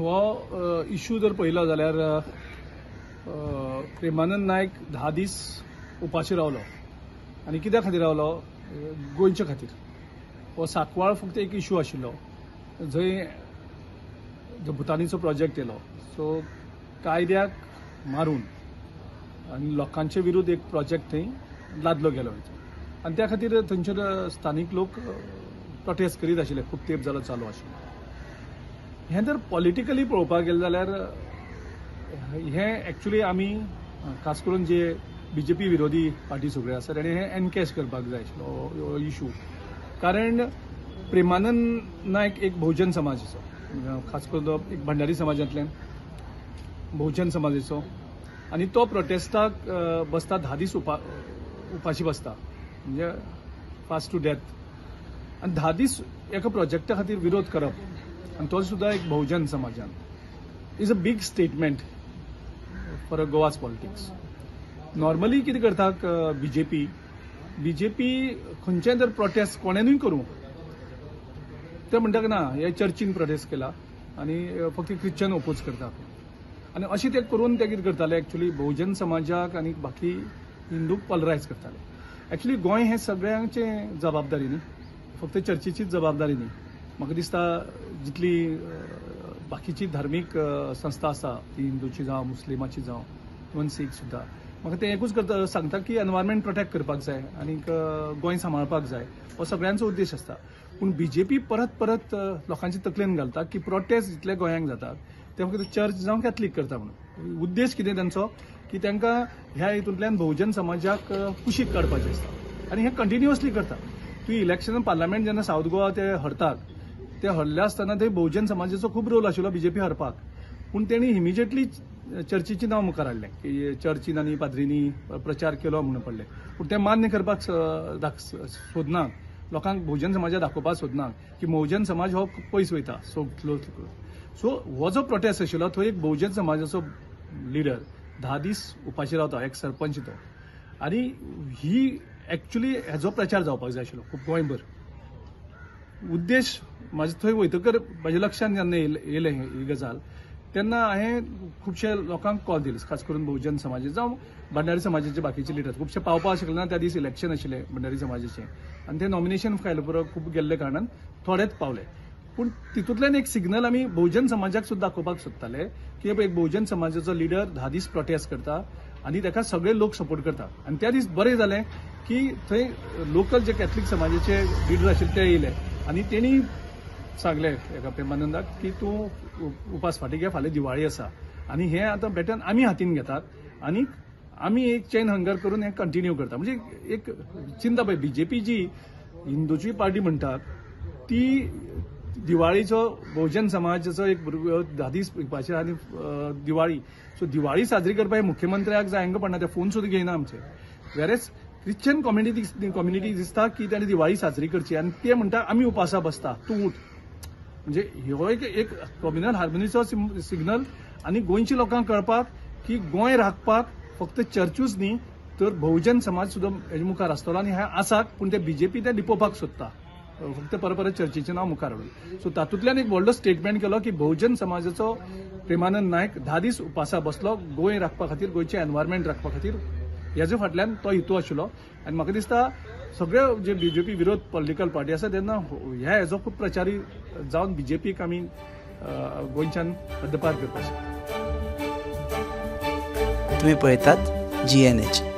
हो इशू जर पळयलो जाल्यार प्रेमानंद नायक 10 दीस उपाशी रावलो आनी कित्या खातीर रावलो? गोंयच्या खातीर. हो सांकवाळ फक्त एक इशू आशिल्लो जंय भुतानीचो प्रोजेक्ट येयलो, सो कायद्याक मारून आनी लोकांचे विरुद्ध एक प्रोजेक्ट थंय लादलो गेलो आनी त्या खातीर थंयसर स्थानीक लोक प्रोटेस्ट करीत आशिल्ले, खूब तेंप जालो चालू आशिल्लो. हें जर पॉलिटिकली पळोवपाक गेलें जाल्यार हें एक्चुली आमी खास करून जे बीजेपी विरोधी पार्टी सगळ्यो आसा ताणें हें एनकॅश करपाक जाय आशिल्लो हो इशू, कारण प्रेमानंद नायक एक बहुजन समाजाचो, खास करून तो एक भंडारी समाजांतल्यान बहुजन समाजाचो, आनी तो प्रोटेस्टाक बसता 10 दीस उपाशी बसता, म्हणजे फास्ट टू डेथ, आनी 10 दीस एका प्रोजेक्टा खातीर विरोध करप आनी तो सुद्दां एक बहुजन समाजान is a big statement for a Goa's politics. Normally कितें करता बीजेपी खंयचेय जर प्रोटेस्ट कोणेनूय करूं ते म्हणटा ना हे चर्चीन प्रोटेस्ट केला आनी फक्त क्रिश्चन ओपोज करता आनी अशें ते करून ते कितें करताले एक्चुली बहुजन समाजाक आनी बाकी हिंदूक पोलरायज करताले. एक्चुली गोंय हें सगळ्यांचें जबाबदारी न्ही, फक्त चर्चीचीच जबाबदारी न्ही. म्हाका दिसता जितली बाकीची धार्मीक संस्था आसा ती हिंदूची जावं मुस्लिमाची जावं इवन सीख सुद्दां, म्हाका तें एकूच करता सांगता की एनवायरमेंट प्रोटेक्ट करपाक जाय आनी गोंय सांबाळपाक जाय, हो सगळ्यांचो उद्देश आसता. पूण बीजेपी परत परत लोकांच्या तकलेन घालता की प्रोटेस्ट जितले गोंयांक जातात ते फक्त चर्च जावं कॅथलीक करता म्हणून. उद्देश कितें तांचो की तांकां ह्या हितूंतल्यान बहुजन समाजाक कुशीक काडपाचें आसता आनी हें कंटिन्युअसली करता. तूं इलेक्शन पार्लमेंट जेन्ना सावथ गोवा ते हरतात, ते हरले आसतना थंय बहुजन समाजाचो खूब रोल आशिल्लो बीजेपी हरपाक, पूण तेणी इमिजिएटली चर्चीचें नांव मुखार हाडलें की चर्चीन आनी पाद्रींनी प्रचार केलो म्हणून पडलें, पूण तें मान्य करपाक सोदना, लोकांक बहुजन समाजाक दाखोवपाक सोदना की बहुजन समाज हो पयस वयता. सो सो हो जो प्रोटेस्ट आशिल्लो थंय एक बहुजन समाजाचो लिडर 10 दीस उपाशी रावता, एक सरपंच तो, आनी ही एक्चुली हेजो प्रचार जावपाक जाय आशिल्लो खूब गोंयभर. उद्देश म्हाजे थंय वयतकर म्हाज्या लक्षांत जेन्ना येयलें ही गजाल तेन्ना हांवें खुबशे लोकांक कॉल दिले, खास करून बहुजन समाजाचे जावं भंडारी समाजाचे बाकीचे लिडर्स खुबशे पावपाक शकले ना. त्या दीस इलेक्शन आशिल्लें भंडारी समाजाचें आनी ते नॉमिनेशन फायल खूब गेल्ले कारणान थोडेच पावले, पूण तितूंतल्यान एक सिग्नल आमी बहुजन समाजाक सुद्दां दाखोवपाक सोदताले की एक बहुजन समाजाचो लिडर 10 दीस प्रोटेस्ट करता आनी ताका सगळे लोक सपोर्ट करता. आनी त्या दीस बरें जालें की थंय लोकल जे कॅथलीक समाजाचे लिडर आशिल्ले ते येयले आनी तेणी सांगलें एका प्रेमानंदाक की तूं उपास फाटीं घे, फाल्यां दिवाळी आसा आनी हें आतां बॅटन आमी हातीन घेतात आनी आमी एक चेन हंगर करून हें कंटिन्यू करता. म्हणजे एक चिंता पळय, बीजेपी जी हिंदूची पार्टी म्हणटात ती दिवाळीचो बहुजन समाजाचो एक 10 दीस उपाशी आनी दिवाळी, सो दिवाळी साजरी करपाक मुख्यमंत्र्याक जाय हांकां पडना, ते फोन सुद्दां घेयना आमचे. वेरेच क्रिश्चन कम्युनिटी दिसता की ताणें दिवाळी साजरी करची आनी ते म्हणटा आमी उपासा बसता, तूं उठ. म्हणजे हो एक कम्युनल हार्मोनीचो सिग्नल आनी गोंयच्या लोकांक कळपाक की गोंय राखपाक फक्त चर्चूच न्ही तर बहुजन समाज सुद्दां हेजे मुखार आसतलो आनी हें आसा, पूण ते बीजेपी ते लिपोवपाक सोदता, फक्त परत परत चर्चेचें नांव मुखार हाडून. सो तातूंतल्यान एक व्हडलो स्टेटमेंट केलो की बहुजन समाजाचो प्रेमानंद नायक 10 दीस उपासा बसलो गोंय राखपा खातीर, गोंयचें एनवायरमेंट राखपा खातीर, हेजे फाटल्यान तो हेतू आशिल्लो. आनी म्हाका दिसता सगळे जे बीजेपी विरोध पॉलिटिकल पार्टी आसा तेन्ना ह्या हेजो खूब प्रचारी जावन बीजेपीक आमी गोंयच्यान हद्दपार करपाक शकता. तुमी पळयतात GNH.